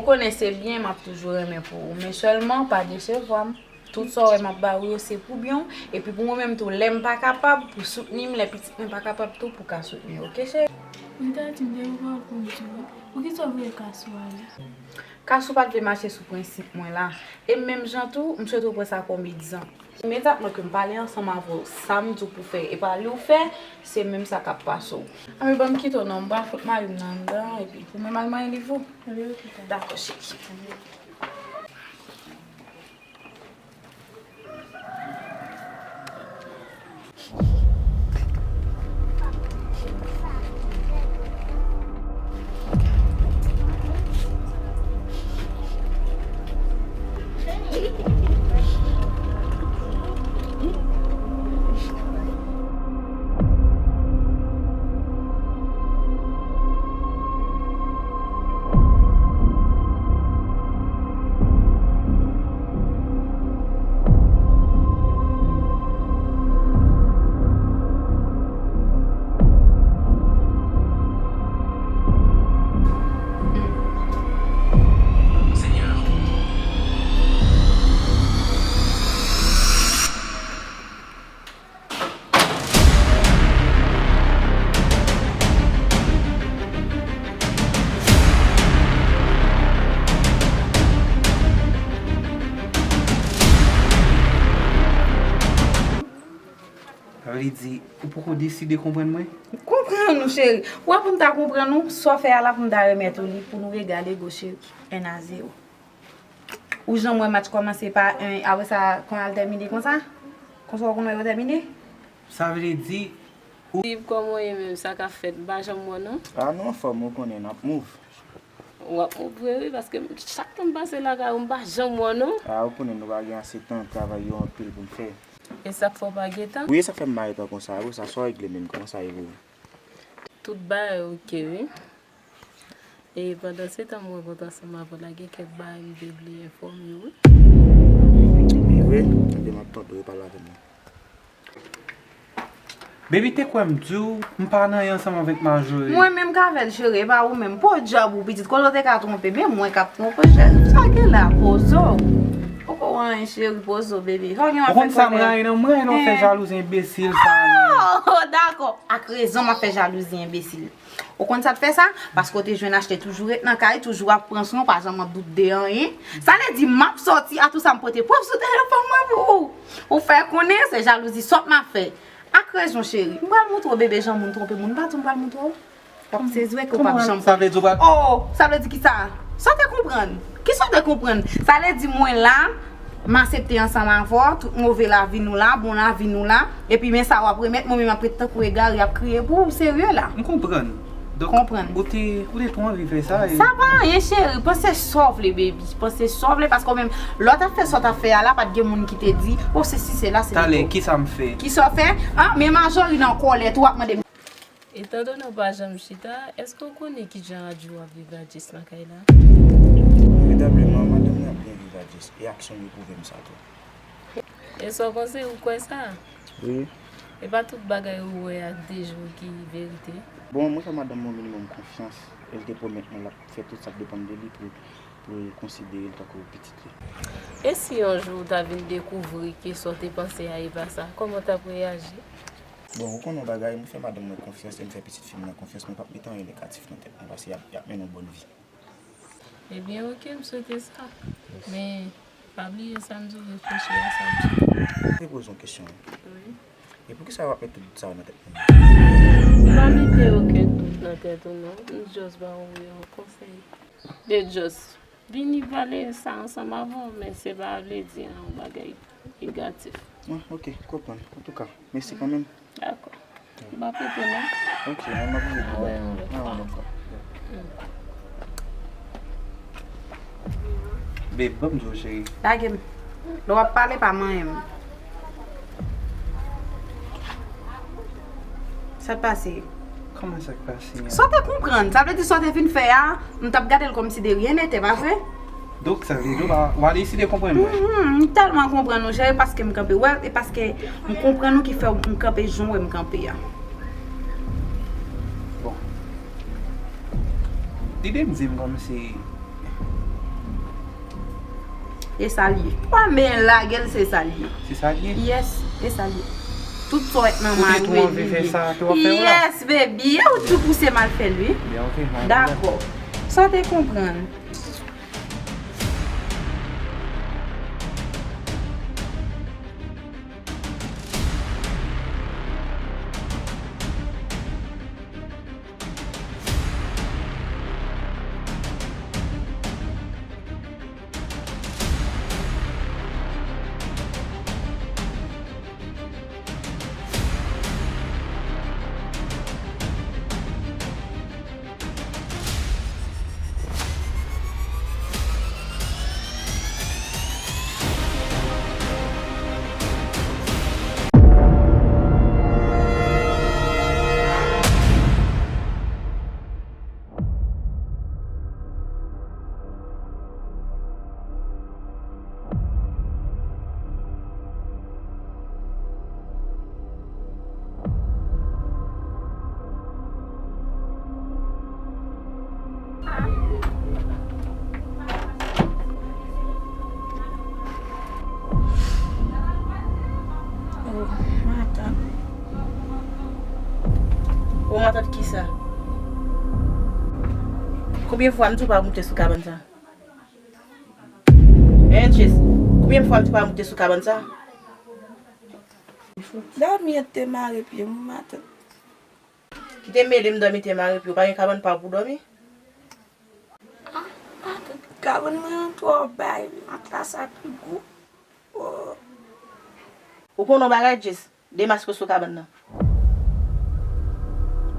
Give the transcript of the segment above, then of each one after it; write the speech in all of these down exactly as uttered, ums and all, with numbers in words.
Konnen se byen, m ap toujou renmen pou ou, men sèlman pa desevwa m. Tout sa w wè m ap ba ou yo, se pou byen w. Epi pou mwen menm tou, lè m pa kapab, pou soutni m, lè pitit mwen pa kapab tou, pou ka soutni yo. Oke, cheri? Mwen ta di m te gen yon pawòl pou m di w. Poukisa w voye Kasou ale? Kasou pa t vle mache sou prensip mwen la. E menm jan tou, m swete w pran sa kòm egzanp. Imedyatman ke m pale ansanm avè w, sa m di w pou fè, e pa li w fè, se menm sa k ap pase w. Anben, ban m kite w non, m pral fout mari m nan anndan, epi pou mwen m al manyen li pou ou. Dakò, cheri. Sa vle di, ou poko deside konprann mwen? Konprann ou, cheri. Ou wè pou m ta konprann ou, sa w fè a la pou m ta remèt ou li, pou nou egal ego, cheri. En a zewo. Ou janm wè match kòmanse pa en, apre sa, kon al tèmine konsa? Konsa w konn wè yo tèmine? Sa vle di, ou Steve, kòman w ye menm? Sa k ap fèt? M pa janm wè w non. A, nou anfòm, ou konnen, n ap move. W ap move vre wi, paske chak tan m pase lakay ou, m pa janm wè w non. A, ou konnen, nou pa gen ase tan, travay yo anpil pou n fè. E sa k fè w pa gen tan? Wi, e sa k fè m mare tan konsa. Apre sa, sa w regle menm? Kòman sa ye pou ou? Tout bagay oke wi. E pandan se tan mwen kontan ansanm avè w la, gen kèk bagay m te vle enfòme w wi. Li vre? Enben m ap tande w, pale avè mwen. Baby, te kwè m di w m pa nan anyen ansanm avèk Marjorie. Mwen menm k avè l, cheri, e pa ou menm. Po djab ou pitit, kote w te ka twonpe, men mwen k ap twonpe, cheri. Sa gen la, poze w. Poko anyen, cheri, poze w, baby. Ou konn sa m rayi nan, m rayi lè w fè jalouzi enbesil sa. Oh, dakò. Ak rezon m ap fè jalouzi enbesil. Ou konn sa k fè sa? Paske w te jwenn achte, toujou ret nan kay, toujou ap pran swen w, pa janm ap doute de anyen. Sa vle di m ap sòti, atou sa m pote prèv sou telefòn mwen pou ou. Ou fè konnen se jalouzi sòt m ap fè. Ak rezon, cheri. M pral moutre w, bebe, jan moun twonpe moun. M pa di w m pral moutre w. W ap sezi wè ke w p ap janm. Sa vle di w pral. Oh, sa vle di kisa? Sa w te konprann? Kisa w te konprann? Sa vle di mwen la, m asepte ansanm avè w, tout move lavi nou la, bon lavi nou la, epi men sa w ap remèt, mwen menm m ap ret tankou egare, ap kriye pou ou, serye la. M konprann. Donk, ou te, ou te twò anvi fè sa e. Sa pa anyen, cheri, panse sa w vle, baby, panse sa w vle, paske w menm, lè w t ap fè sa w t ap fè a la, pa t gen moun ki te di, oh, sesi, sela, se. Talè, kisa m fè? Kisa w fè? Ah, men Marjorie nan kòlèt, w ap mande m. Etandone w pa janm chita, èske w konnen kijan Adjou ap viv a Jess nan kay la? Veritableman, madanm mwen ap byen viv a Jess, e aksyon yo pwouve m sa tou. E sa w panse, ou kwè sa? Wi. E pa tout bagay ou wè ak de je w ki verite. Bon, mwen fè madanm mwen minimòm konfyans, e l te pwomèt mwen l ap fè tout sa k depann de li pou, pou l konsidere l tankou pitit li. E si yon jou w ta vin dekouvri ke sa w te panse a e pa sa, kòman w t ap reyaji? Bon, ou konnen yon bagay, m fè madanm mwen konfyans e m fè pitit fi m nan konfyans, mwen p ap mete anyen negatif nan tèt mwen, paske y ap, y ap mennen yon bòn vi. Ebyen, oke, m swete sa. Men, pa bliye sa m di w, reflechi a sa m di w. M te poze yon kesyon. Wi. E poukisa w ap met tout dout sa yo nan tèt mwen? M pa mete okenn dout nan tèt ou, non. M just ba w yon konsèy. De just Vini pale sa ansanm avè w, men se pa vle di yon bagay negatif. Ah, ok, konprann. Antouka, mèsi kanmenm. Dakò. M p ap rete non. Ok, mwen m ap rete. Mwen yon lòt fwa. Babe, ban m di w, cheri. Lage m. Lè w ap pale, pa manyen m. Sa k pase? Kòman sa k pase a? Sa w te konprann? Sa vle di sa w te vin fè a, m t ap gade l kòmsi de rien n'était, pa vre? Donk, sa vle di w pa, w pa deside konprann mwen? Mhm, m tèlman konprann ou, cheri, paske m kanpe. Wè, e paske m konprann ou ki fè m kanpe jan w wè m kanpe a. Bon. Lide m di m kòmsi, m E sa l ye. Pwa men lage l, se sa l ye. Se sa l ye? Yes, e sa l ye. Tout sa w wè nan mari w, e li ye. Ou te tou anvi fè sa, tou w ap fè w la? Yes, baby. E ou tou pouse m al fè l, wi. Byen, ok, pa gen pwoblèm. Dakò. Sa w te konprann? Oh, matant. Oh, matant, kisa? Konbyen fwa m di w pa moute sou kabann sa? Hein, Jess? Konbyen fwa m di w pa moute sou kabann sa? Dòmi an te mare pye m, matant. Kite mele m dòmi te mare pye w. Pa gen kabann pa w pou dòmi? Ah, matant, kabann mwen an twò bay, matla sa pi gwo. Oh. Ou konnen yon bagay, Jess? Demaske w sou kabann nan.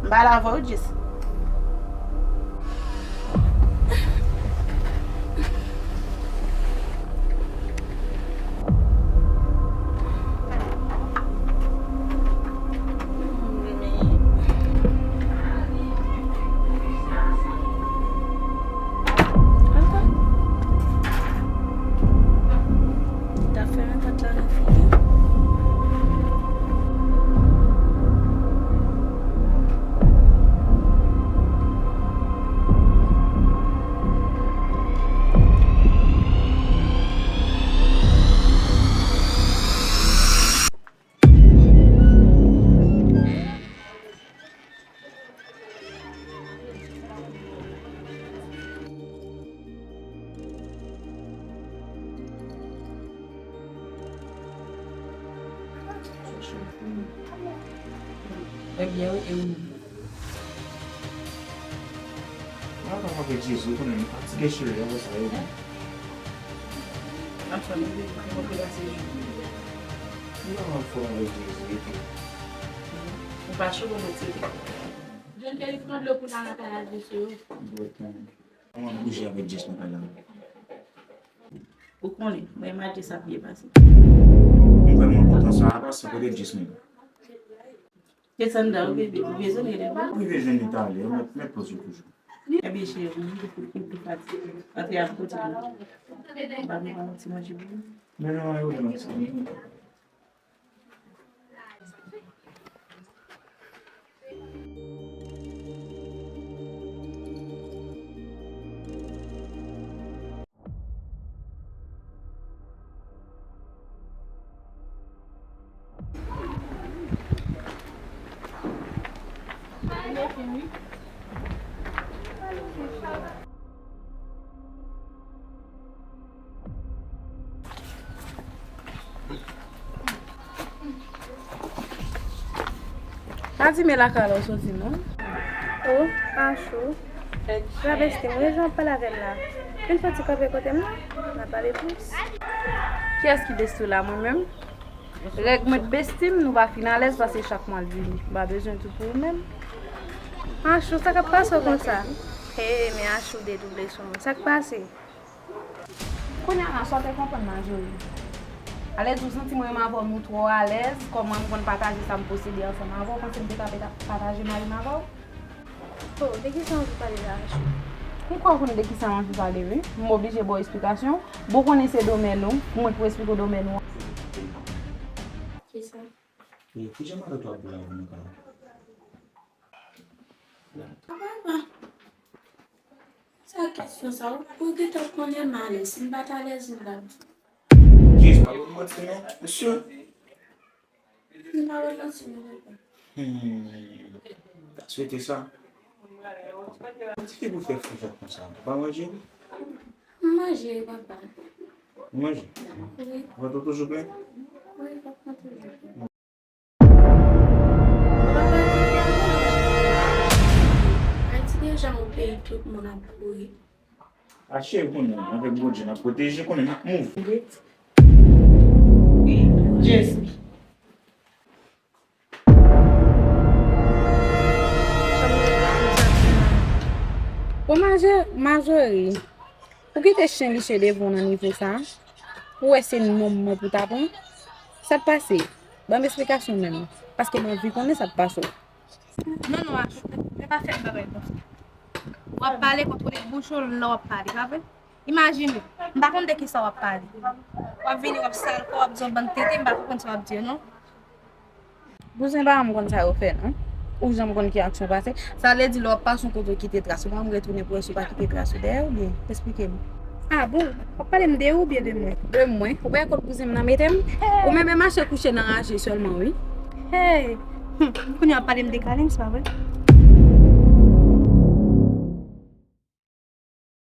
M pale avè w, Jess. T ap fèmen pòt la nan figi. Ebyen, wi, e ou menm? Mwen pa avèk Jezi, ou konnen m fatige cheri, apre sa yo menm. Anfèm, ou vle pou mwen pase jou. Mwen pa fò avèk Jezi, epi. Ou pa cho pou mwen tire. John Kelly pran dlo pou n al nan kay Jezi. Mwen bouje avèk Jess nan kay la. Ou konnen, mwen imajine sa ap byen pase. M vrèman kontan sa a pase kote Jess menm. Desann dan, bebe, ou bezwen rele m? Ou rive jwenn li talè, ou mèt, mèt poze w toujou. Ebyen, cheri, ou tou fatige. Antre al kote nou. Ba nou ba yon ti manje pou nou. Men non, yo, non, se Pa di men lakay la w soti non. Oh, Achou. Sa besti m, rejan ap pale avè m la. Vin fè ti kanpe kote m non, n a pale plis. Kiyès ki besti w la, mwen menm? Règ mwen besti m, nou pa fin alèz, paske chak mwa l vini. M pa bezwen tou pou ou menm. Achou, sa k ap pase w konsa? Hey, men Achou dedouble sou mwen. Sa k pase? Kounye a la, sa w te konprann la, Jolie? Alèz ou santi mwen menm avè w nou twò alèz, kòman m konn pataje sa m posede ansanm avè w, panse m te ka peta-, pataje mari m avè w? Oh, de kisa w anvi pale la, Achou? M kwè w konn de kisa m anvi pale, wi. M oblije ba w esplikasyon. Bon, w konnen se domèn ou, pou mwen pou esplike w domèn ou an. Kisa? E kijan matant ou ap boule avè w nan kay la? Papa, papa. Sa Sa kesyon sa, ou, ou gentan konnen m alèz. Si m pa t alèz, m t ap di. Jis pa ban m manti non, mesye. M pa ban m manti non, papa. Hmm. Ta swete sa. Ki pou fè fou fè konsa? Ou pa manje? M manje, papa. Ou manje? Wi. Vant ou toujou plen? Wi, vant mwen toujou plen. Ayiti deja yon peyi tout moun ap kouri. A cheri, konnen avèk Bondye n ap pwoteje, konnen n ap move. Jezi. Bon, Majo-, Majori, ou kite chen liche devan w nan nivo sa a? Ou wè se non mwen pou ta pran? Sa k pase? Ban m esplikasyon menm, paske m anvi konnen sa k pase w. Non, non, Achouk, men pa fè m bagay konsa. W ap pale, kontwole bouch ou lè w ap pale, pa vre? Imajine w, m pa konn de kisa w ap pale. W ap vini, w ap sal kò, w ap di yon bann tenten, m pa konn sa w ap di yo, non. Bouzen pa janm konn sa yo fè, non. Ou janm konn ki aksyon pase. Sa vle di lè w ap pase yon kote w kite tras, ou pa janm retounen pou wè si w pa kite tras ou dèyè w, byen? Esplike m. A bon? W ap pale m de ou byen de mwen? De mwen? Ou pa wè kot bouzen m nan mete m? Ou menm e mache kouche nan raje sèlman, wi. Hey! Hum, kounye a w ap pale m de Kalens, pa vre?